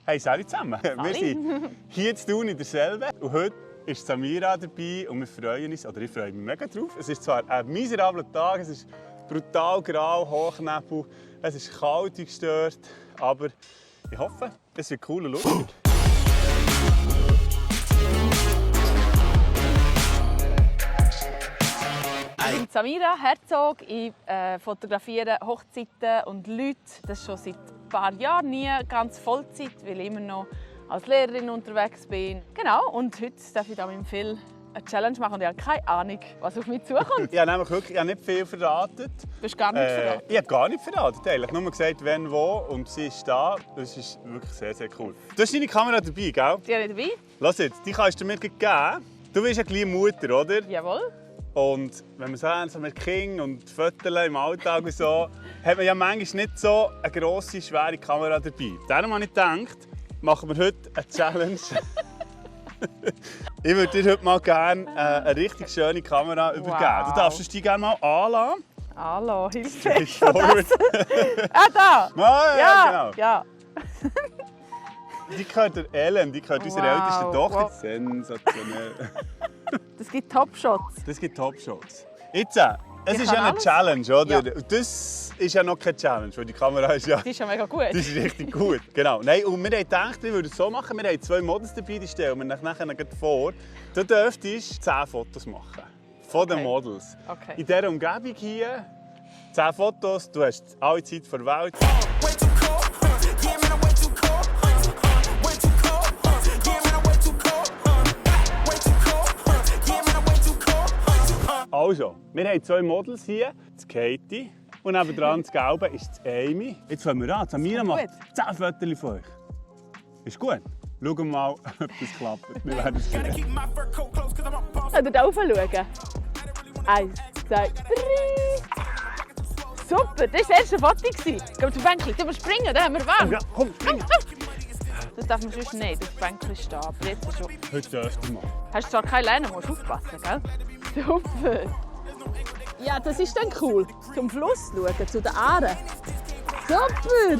Hey, salut zusammen. Wir sind hier zu Thun in der Selve und heute ist Samira dabei und wir freuen uns, oder ich freue mich mega drauf. Es ist zwar ein miserabler Tag, es ist brutal grau, Hochnebel, es ist kalt und gestört, aber ich hoffe, es wird cool und lustig. Ich bin Samira Herzog. Ich fotografiere Hochzeiten und Leute. Das schon seit ein paar Jahren, nie ganz Vollzeit, weil ich immer noch als Lehrerin unterwegs bin. Genau, und heute darf ich mit Phil eine Challenge machen und ich habe keine Ahnung, was auf mich zukommt. Ich habe nämlich wirklich nicht viel verraten. Du hast gar nicht verraten? Ich habe gar nicht verraten. Eigentlich nur gesagt, wenn, wo und sie ist da. Das ist wirklich sehr, sehr cool. Du hast deine Kamera dabei, gell? Die habe ich dabei. Lass jetzt, die kannst du mir geben. Du bist eine kleine Mutter, oder? Jawohl. Und wenn wir so mit Kindern und Fotos im Alltag und so, hat man ja manchmal nicht so eine grosse, schwere Kamera dabei. Darum habe ich gedacht, machen wir heute eine Challenge. Ich würde dir heute mal gerne eine richtig schöne Kamera übergeben. Wow. Du darfst die gerne mal anlassen. Hallo, Hilfe. Forward. Da! Ja, genau. Ja. Die gehört der Ellen, die gehört unserer Wow. ältesten Tochter. Wow. Sensationell. Das gibt Top-Shots. Das gibt Top-Shots. Jetzt, es Ich ist kann ja eine alles. Challenge, oder? Ja. Und das ist ja noch keine Challenge, weil die Kamera ist ja... Die ist ja mega gut. Das ist richtig gut, genau. Nein, und wir haben gedacht, wir würden es so machen, wir haben 2 Models dabei, die stellen wir nachher gleich vor. Du dürftest 10 Fotos machen. Von den Okay. Models. Okay. In dieser Umgebung hier, 10 Fotos, du hast alle Zeit der Welt. Also, wir haben 2 Models hier, das Katie und nebenan das Gelbe ist das Amy. Jetzt fangen wir an. Samira macht 10 Fotos von euch. Ist gut? Schauen wir mal, ob das klappt. Wir werden es sehen. Könnt ihr da rauf schauen? 1, 2, 3. Super, das war das erste Foto. Geh zum Bänkchen, du musst springen, dann haben wir warm. Ja, komm, spring. Das darf man sonst nicht, auf dem Bänkchen stehen. Aber jetzt schon. Heute dürft ihr mal. Hast du zwar keine Leine, musst aufpassen, gell? Super. Ja, das ist dann cool. Zum Fluss schauen, zu den Aaren. Super.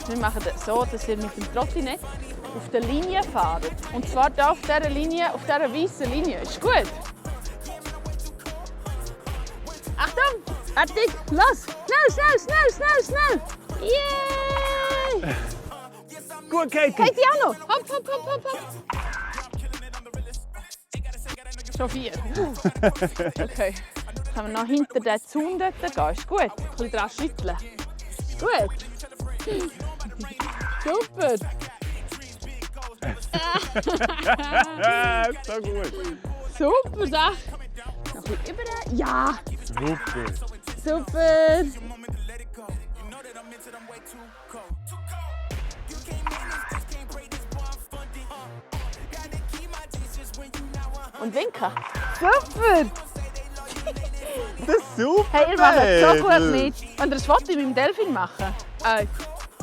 Wir machen das so, dass ihr mit dem Trottinett auf der Linie fahrt. Und zwar hier auf dieser Linie, auf dieser weißen Linie. Ist gut? Achtung! Fertig! Los! Schnell, schnell, schnell, schnell, schnell! Yay! Gut, Katie! Katie auch noch! Hopp, hopp, hopp, hopp, hopp! Schon 4. Okay. Jetzt können wir noch hinter den Zaun dort gehen. Ist gut? Ein bisschen dran schütteln. Ist gut? Super! So gut! Super Sache! Noch ein bisschen über. Ja! Super! Super! Und winken. Super! Das ist super! Hey, ihr macht so gut Mädel. mit. Wollt ihr ein Foto mit dem Delfin machen? 1,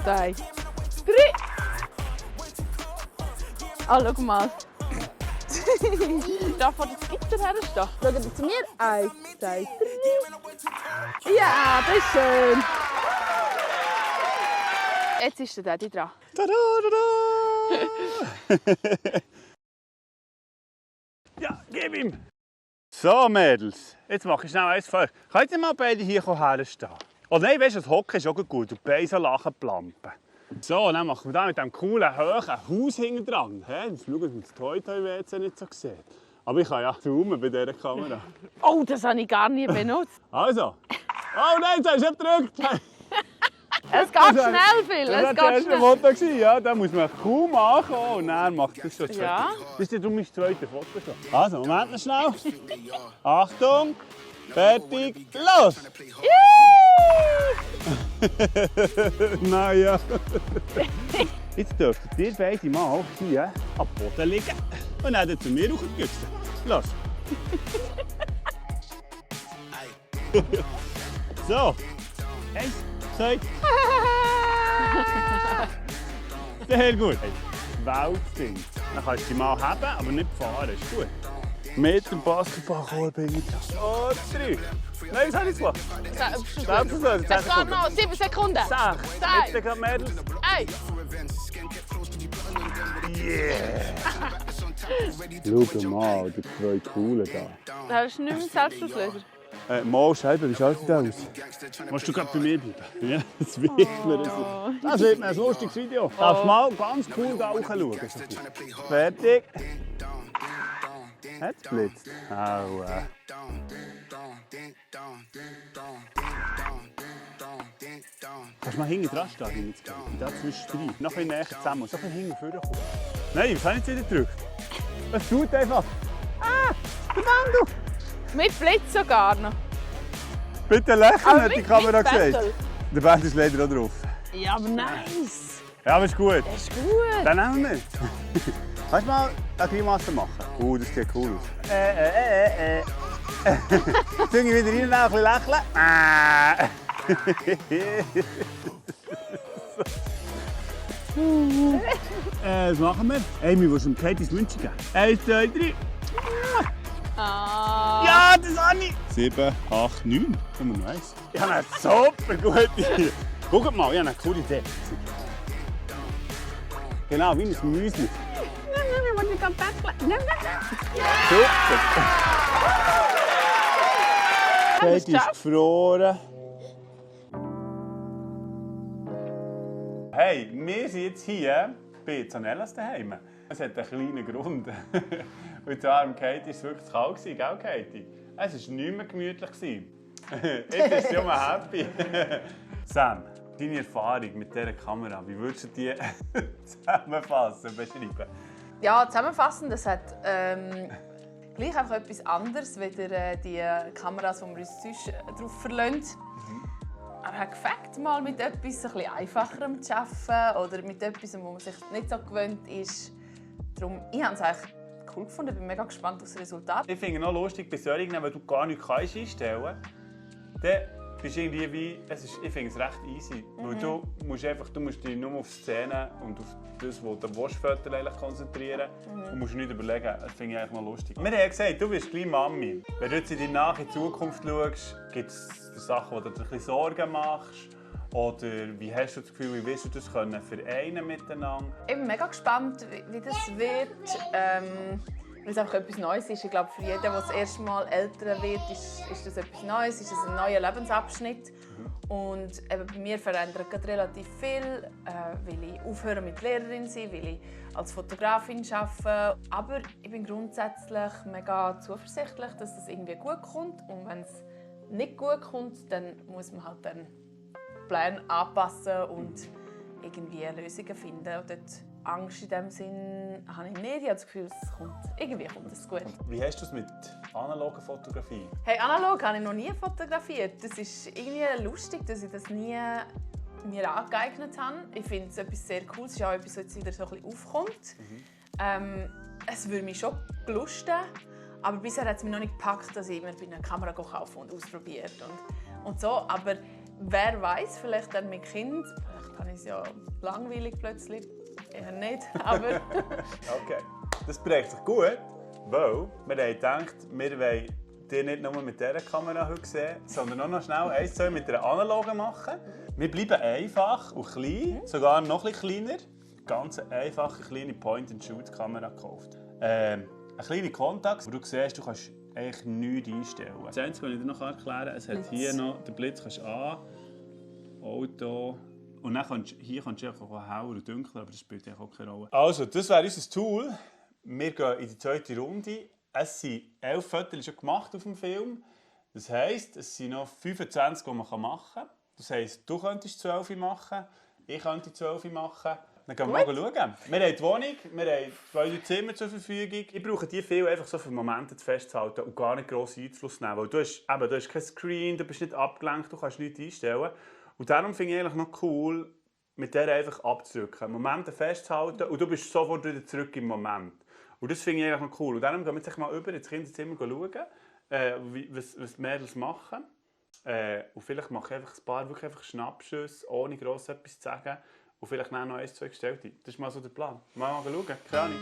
2, 3. Ah, schau mal. Da vor das Gitter herstehen. Schaut ihr zu mir? 1, 2, 3. Ja, das ist schön. Jetzt ist der Daddy dran. Tada, tada. Ja, gib ihm! So, Mädels, jetzt mache ich schnell eins für euch. Könnt ihr mal beide hier herstehen? Oh nein, weißt du, das Hocken ist auch gut und die Beine so lachen plampen. So, dann machen wir da mit diesem coolen, hohen Haus hinten dran. Jetzt schauen, dass man das Toy-Toy-WC nicht so sieht. Aber ich kann ja zoomen bei dieser Kamera. Oh, das habe ich gar nie benutzt. Also. Oh nein, jetzt hast du nicht gedrückt. Es geht schnell, Phil. Das Es war das geht erste schnell. Foto, ja. Da muss man kaum ankommen und dann macht das schon das Ja. Foto. Das ist ja darum mein zweites Foto schon. Also, Moment noch schnell. Achtung, fertig, los! Naja. Jetzt dürftet ihr beide mal hier am Boden liegen und dann zu mir hochgüchsen. Los! So, 1, 2. Sehr gut. Weltding. Dann kannst du die mal haben, aber nicht fahren. Ist gut. Mit dem Basketballkorb hinten. Und 3. Nein, was habe ich gemacht? Selbstverständlich. Es geht noch 7 Sekunden. 6. Sag. Jetzt gerade Mädels. 1. Yeah! Schau mal, die zwei Coolen da. Hast du nicht mehr Selbstauslöser? Mal, Scheibe, wie schaut das aus? Musst du gerade bei mir bleiben? Ja, das wird mir das wird mir ein lustiges Video. Darfst du mal ganz cool da schauen? Fertig. Hat es blitzt? Aua. Kannst du mal hinten dran stehen? Da zwischendrin. Noch ein bisschen näher zusammen. So ein bisschen hinten vorne kommen. Nein, was habe ich jetzt wieder gedrückt? Es tut einfach. Ah, der Mando! Mit Blitz sogar noch. Bitte lächeln, Aber hat die mit Kamera Battle. gesagt. Der Band ist leider auch drauf. Ja, aber nice. Ja, aber ist gut. Das ist gut. Dann nehmen wir mit. Kannst du mal eine Grimasse machen? Das sieht cool aus. Zunge wieder rein, ein bisschen lächeln. Was machen wir? Hey, wir wollen Katie's Wünsche geben. 1, 2, 3. Ah. Ja, das habe ich. 7, 8, 9. Komm mal noch eins. Ich habe eine super gute Idee. Schaut mal, ich habe eine coole Idee. Genau, wie ein Müsli. Super. Katie ist gefroren. Hey, wir sind jetzt hier bei Zanellas daheim. Es hat einen kleinen Grund. Und zwar, Katie war es wirklich zu kalt, gell, Katie? Es war nicht mehr gemütlich. Jetzt ist sie immer happy. Sam, deine Erfahrung mit dieser Kamera, wie würdest du die zusammenfassen, beschreiben? Ja, zusammenfassend, das hat gleich einfach etwas anderes, als die Kameras, die wir uns sonst drauf verlassen. Aber hat gefällt, mal mit etwas ein bisschen einfacherem zu arbeiten oder mit etwas, wo man sich nicht so gewöhnt ist. Darum, ich habe es eigentlich cool gefunden, ich bin mega gespannt auf das Resultat. Ich finde es noch lustig, bei solchen, wenn du gar nichts einstellen kannst, dann bist du irgendwie wie, ich finde es recht easy. Weil du musst dich nur auf die Szene und auf das, was du willst, konzentrieren und musst nicht überlegen. Das finde ich eigentlich noch lustig. Wir haben ja gesagt, du bist gleich Mami. Wenn du jetzt in die nahe Zukunft schaust, gibt es Sachen, wo du dir ein bisschen Sorgen machst? Oder wie hast du das Gefühl, wie willst du das vereinen miteinander? Ich bin mega gespannt, wie das wird. Weil es einfach etwas Neues ist. Ich glaube, für jeden, der das erste Mal älter wird, ist das etwas Neues, ist das ein neuer Lebensabschnitt. Und eben bei mir verändert gerade relativ viel, weil ich aufhöre mit Lehrerin sein, weil ich als Fotografin arbeite. Aber ich bin grundsätzlich mega zuversichtlich, dass das irgendwie gut kommt. Und wenn es nicht gut kommt, dann muss man halt den Plan anpassen und irgendwie Lösungen finden. Und dort Angst in dem Sinn habe ich nicht. Ich habe das Gefühl, irgendwie kommt es gut. Wie hast du es mit analoger Fotografie? Hey, analog habe ich noch nie fotografiert. Das ist irgendwie lustig, dass ich das nie mir angeeignet habe. Ich finde es etwas sehr Cooles. Es ist auch etwas, das jetzt wieder so ein bisschen aufkommt. Es würde mich schon gelusten, aber bisher hat es mich noch nicht gepackt, dass ich mir eine Kamera kaufe und ausprobiert und so. Aber wer weiß, vielleicht dann mit Kind, vielleicht habe ich es ja langweilig plötzlich. Eher nicht, aber... Okay, das prägt sich gut, weil wir haben gedacht, wir wollen dich nicht nur mit dieser Kamera heute sehen, sondern auch noch schnell 1, 2 mit einer analogen machen. Wir bleiben einfach und klein, sogar noch etwas kleiner. Ganz einfache, kleine Point-and-Shoot-Kamera gekauft. Ein kleiner Kontakt, wo du siehst, du kannst eigentlich nichts einstellen. Das Einzige, was ich dir noch erklären kann, es hat hier noch den Blitz kannst an, Auto. Und dann kannst du einfach heller und dunkler, aber das spielt auch keine Rolle. Also, das wäre unser Tool. Wir gehen in die zweite Runde. Es sind 11 Fotos schon gemacht auf dem Film. Das heisst, es sind noch 25, die man machen kann. Das heisst, du könntest 12 machen, ich könnte 12 machen. Dann gehen wir mal schauen. Wir haben die Wohnung, wir haben 2 Zimmer zur Verfügung. Ich brauche die viel einfach so für Momente festzuhalten und gar nicht grossen Einfluss nehmen. Weil du hast kein Screen, du bist nicht abgelenkt, du kannst nichts einstellen. Und darum finde ich eigentlich noch cool, mit der einfach abzudrücken, Momente festzuhalten und du bist sofort wieder zurück im Moment. Und das finde ich eigentlich noch cool. Und darum gehen wir jetzt mal über ins Kinderzimmer schauen, was die Mädels machen. Und vielleicht mache ich einfach ein paar wirklich einfach Schnappschüsse, ohne gross etwas zu sagen. Und vielleicht noch 1, 2 Gestellte. Das ist mal so der Plan. Mal schauen, keine Ahnung.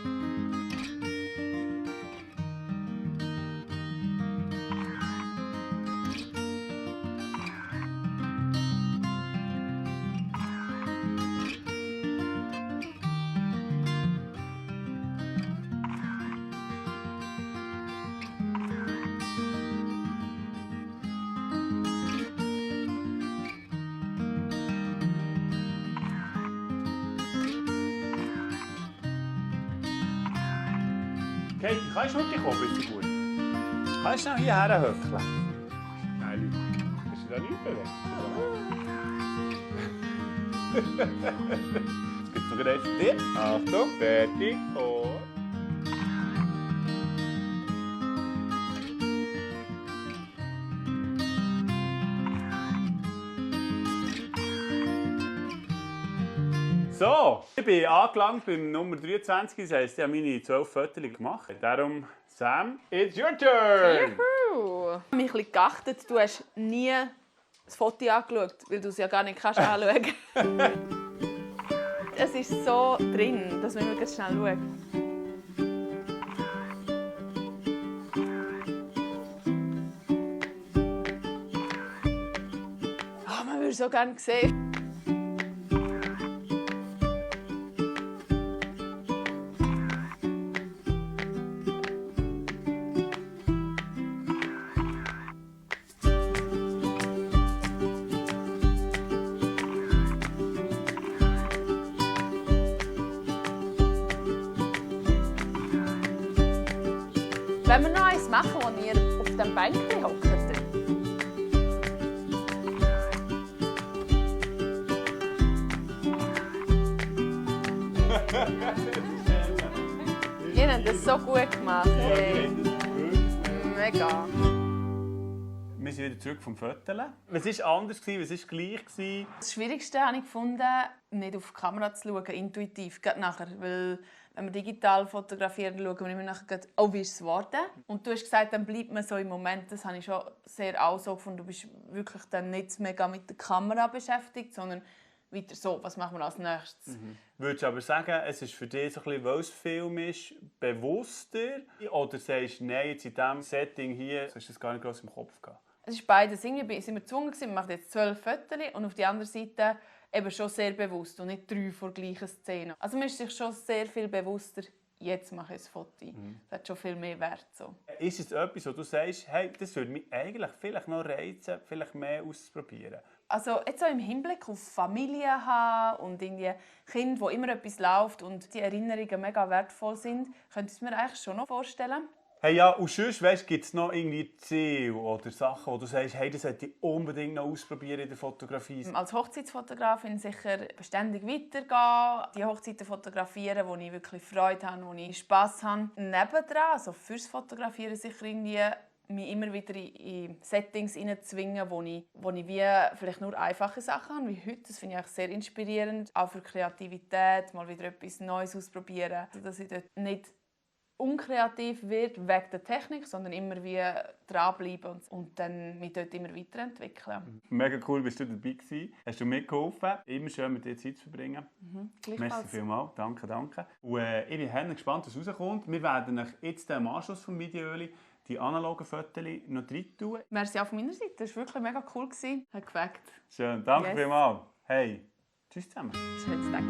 Katie, kannst du wirklich kommen, bist du gut? Kannst du noch hierher hückeln? Nein, Leute. Hast du da nicht bewegt? Jetzt gibt es noch einen für dich. Achtung, fertig, und... So, ich bin angelangt beim Nummer 23, das heisst, ich habe meine 12 Fotos gemacht. Darum, Sam, it's your turn! Juhu! Ich habe mich ein bisschen geachtet, du hast nie das Foto angeschaut, weil du es ja gar nicht kannst anschauen kannst. Es ist so drin, dass wir ganz schnell schauen. Oh, man würde so gerne sehen. Wenn wir noch eins machen, wo ihr auf dem Bänkchen hockt. Ihr habt das so gut gemacht. Hey. Mega. Wir sind wieder zurück vom Foteln. Was war anders? Was war gleich? Das Schwierigste habe ich gefunden, nicht auf die Kamera zu schauen, intuitiv, gerade nachher. Weil wenn wir digital fotografieren, schauen wir immer nachher, oh, wie ist es geworden? Und du hast gesagt, dann bleibt man so im Moment. Das habe ich schon sehr auch so gefunden. Du bist wirklich dann nicht mega mit der Kamera beschäftigt, sondern weiter so, was machen wir als nächstes. Würdest du aber sagen, es ist für dich so ein bisschen, weil es Film ist, bewusster? Oder sagst du, nein, jetzt in diesem Setting hier, hast du das gar nicht gross im Kopf gehabt? Es ist beides. Irgendwie sind wir gezwungen, wir machen jetzt 12 Fotos und auf der anderen Seite eben schon sehr bewusst und nicht 3 vor gleichen Szenen. Also man ist sich schon sehr viel bewusster, jetzt mache ich ein Foto. Das hat schon viel mehr Wert. So. Ist es etwas, wo du sagst, hey, das würde mich eigentlich vielleicht noch reizen, vielleicht mehr auszuprobieren? Also jetzt so im Hinblick auf Familie haben und irgendwie Kinder, wo immer etwas läuft und die Erinnerungen mega wertvoll sind, könnte ich mir eigentlich schon noch vorstellen. Hey, ja, und sonst gibt es noch irgendwie Ziele oder Sachen, wo du sagst, hey, das sollte ich unbedingt noch ausprobieren in der Fotografie? Als Hochzeitsfotografin sicher beständig weitergehen, die Hochzeiten fotografieren, wo ich wirklich Freude habe, wo ich Spass habe. Nebendran, also fürs Fotografieren sicher irgendwie mich immer wieder in Settings hineinzwingen, wo ich wie vielleicht nur einfache Sachen habe, wie heute. Das finde ich eigentlich sehr inspirierend. Auch für Kreativität, mal wieder etwas Neues ausprobieren. Dass ich dort nicht unkreativ wird wegen der Technik, sondern immer wie dranbleiben und dann mich dort immer weiterentwickeln. Mega cool, bist du dabei gewesen. Hast du mitgeholfen. Immer schön, mit dir Zeit zu verbringen. Merci vielmals. Danke, danke. Und, ich bin gespannt, was rauskommt. Wir werden euch jetzt im Anschluss vom Videoöli die analogen Fotos noch drin tun. Merci auch von meiner Seite. Das war wirklich mega cool. Hat geweckt. Schön, danke vielmals. Hey, tschüss zusammen. Schönes Tag.